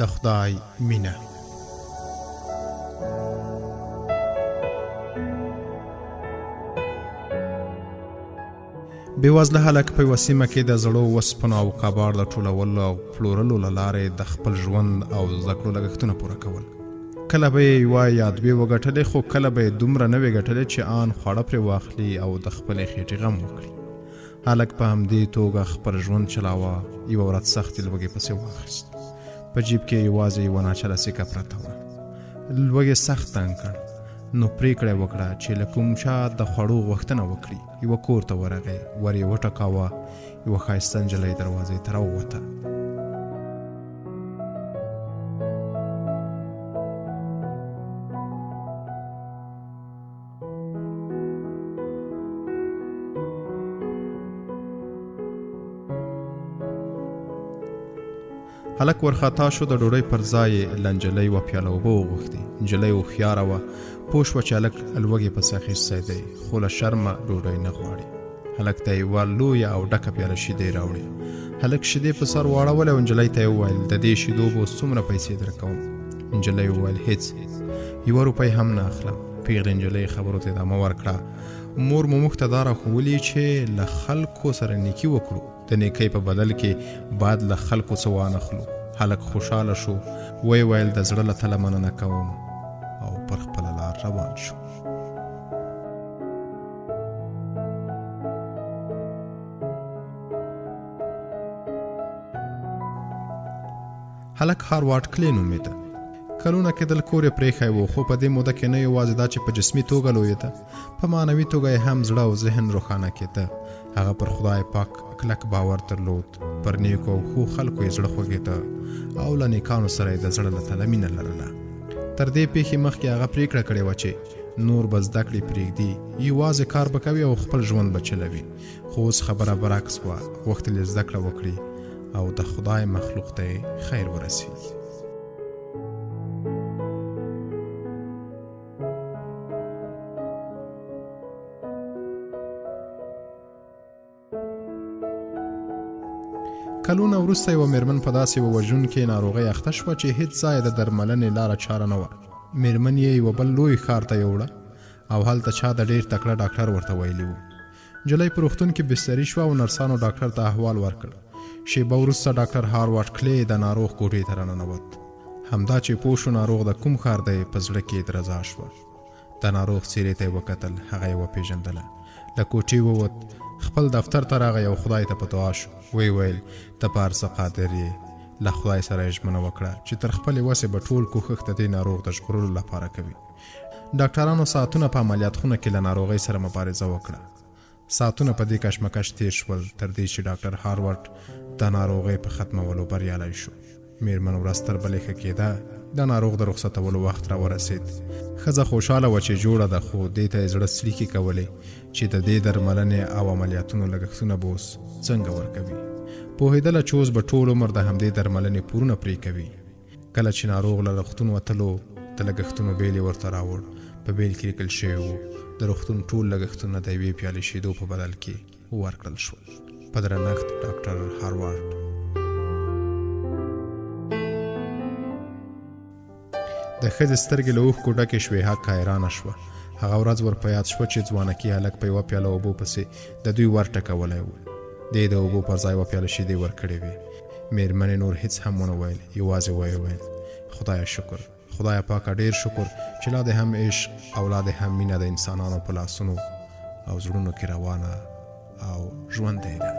د خدای مینه. بېوزله هلک په یوه سیمه کې د زړو وسپنو او کباړ د ټولولو او پلورلو له لارې د خپل ژوند او زده کړو لګښتونه پوره کول. کله به یې یوه یا دوې وګټلې، خو کله به یې دومره نه وې ګټلې چې آن خواړه پرې واخلي او د خپلې خېټې غم وکړي. هلک په همدې توګه خپل ژوند چلاوه. یوه ورځ سختې لوږې پسې واخیست. په جیب کې یوازې یوه ناچله سکه پرته وه. لوږې سخت تنګ کړ، نو پرېکړه یې وکړه چې له کوم چا د خوړو غوښتنه وکړي. یوه کور ته ورغی، ور یې وټکاوه. یوه ښایسته نجلۍ دروازې ته راووته. هلک ورخطا شو، د ډوډۍ پر ځای یې له نجلۍ یوه پیاله اوبه وغوښتې. نجلۍ هوښیاره وه، پوه شوه چې هلک لوږې پسې اخیستی دی، خو له شرمه ډوډۍ نه غواړي. هلک ته یې یوه لویه او ډکه پیاله شیدې راوړې. هلک شیدې په سر واړولې او نجلۍ ته یې وویل، د دې شیدو به اوس څومره پیسې درکوم؟ نجلۍ وویل، هیڅ، یوه روپۍ هم نه اخلم. پیغلې نجلۍ خبرو ته ادامه ورکړه، مور مو موږ ته دا راښوولي چې له خلکو سره نیکي وکړو، د نیکۍ په بدل کې باید له خلکو څه وانخلو. هلک خوشاله شو، ویې ویل، د زړه له تله مننه کوم، او پر خپله لار روان شو. هلک هاروارډ کلې نومېده. کلونه کېدل کور یې پرېښی و، خو په دې موده کې نه یوازې دا چې په جسمي توګه لویېده، په معنوي توګه یې هم زړه او ذهن روښانه کېده. هغه پر خدای پاک کلک باور درلود، پر نیکو او ښو خلکو یې زړه خوږېده او له نیکانو سره یې د زړه له تله مینه لرله. تر دې پېښې مخکې هغه پرېکړه کړې وه چې نور به زده کړې پرېږدي، یوازې کار به کوي او خپل ژوند به چلوي. خو اوس خبره برعکس وه، غوښتل یې زده کړه وکړي او د خدای مخلوق ته یې خیر ورسېږي. کلونه وروسته یوه میرمن په داسې یوه وژونکې ناروغۍ اخته شوه چې هیڅ ځای د درملنې لاره چاره نه وه. میرمن یې یوه بل لوی ښار ته یوړه او هلته چا د ډیر تکړه ډاکټر ورته ویلي وو. نجلۍ په روغتون کې بستري شوه او نرسانو ډاکټر ته احوال ورکړ. شیبه وروسته ډاکټر هاروارډ کلې د ناروغ کوټې ته راننوت. همدا چې پوه شو ناروغ د کوم ښار دی، په زړه کې یې درزا شوه. د ناروغ څیرې ته یې وکتل، هغه یې وپېژندله. له کوټې ووت، خپل دفتر ته راغی او خدای ته په دعا شو. ویې ویل، ته په هر څه قادر یې. له خدای سره یې ژمنه وکړه چې تر خپلې وسې به ټول کوښښ د دې ناروغ د ژغورلو لپاره کوي. ډاکټرانو ساعتونه په عملیات خونه کې له ناروغۍ سره مبارزه وکړه. ساعتونه په دې کشمکش تیر شول، تر دې چې ډاکټر هاروارډ د ناروغۍ په ختمولو بریالی شو. میرمن ورځ تر بلې ښه کېده. د ناروغ د رخصتولو وخت راورسېد. ښځه خوشاله وه چې جوړه ده، خو دې ته یې زړه څړیکې کولې چې د دې درملنې او عملیاتونو لګښتونه به اوس څنګه ورکوي. پوهېدله چې اوس به ټول عمر د همدې درملنې پورونه پرې کوي. کله چې ناروغ له روغتون وتلو، د لګښتونو بیل یې ورته راوړ. په بیل کې لیکل شوي وو، د روغتون ټول لګښتونه د یوې پیالې شیدو په بدل کې ورکړل شول. په درنښت، ډاکټر هاروارډ. د ښځې سترګې له اوښکو ډکې شوې، حق حیرانه شوه. هغه ورځ ور په یاد شوه چې ځوانکي هلک په یوه پیاله اوبو پسې د دوی ور ټکولی و. دې د اوبو پر ځای یوه پیاله شیدې ورکړې وې. میرمنې نور هیڅ هم ونه ویل، یوازې ویې ویل، خدایه شکر، خدایه پاکه ډیر شکر چې لا دې هم عشق او لا دې هم مینه د انسانانو په لاسونو او زړونو کې روانه او ژوندۍ ده.